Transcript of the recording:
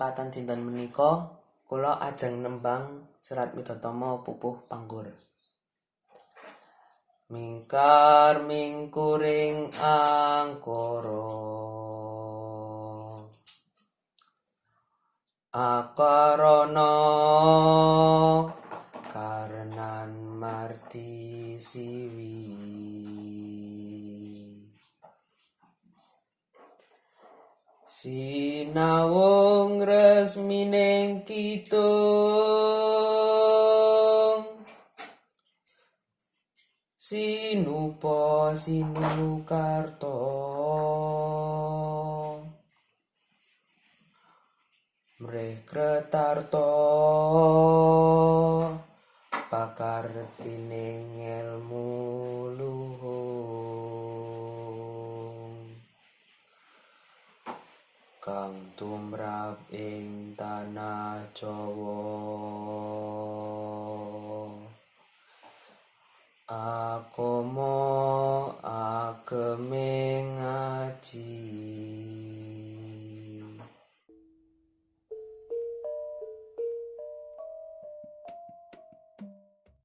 Kesempatan dinten menika kula ajeng nembang Serat Widhatama Pupuh Pangkur. Mingkar mingkuring angkara, akarana karenan mardi siwi. Sinawung resmining kidung, sinupa sinukarta, mrih kretarta pakartining ngelmu luhung. Kang tumrap ing tanah Jawa, agama ageming aji.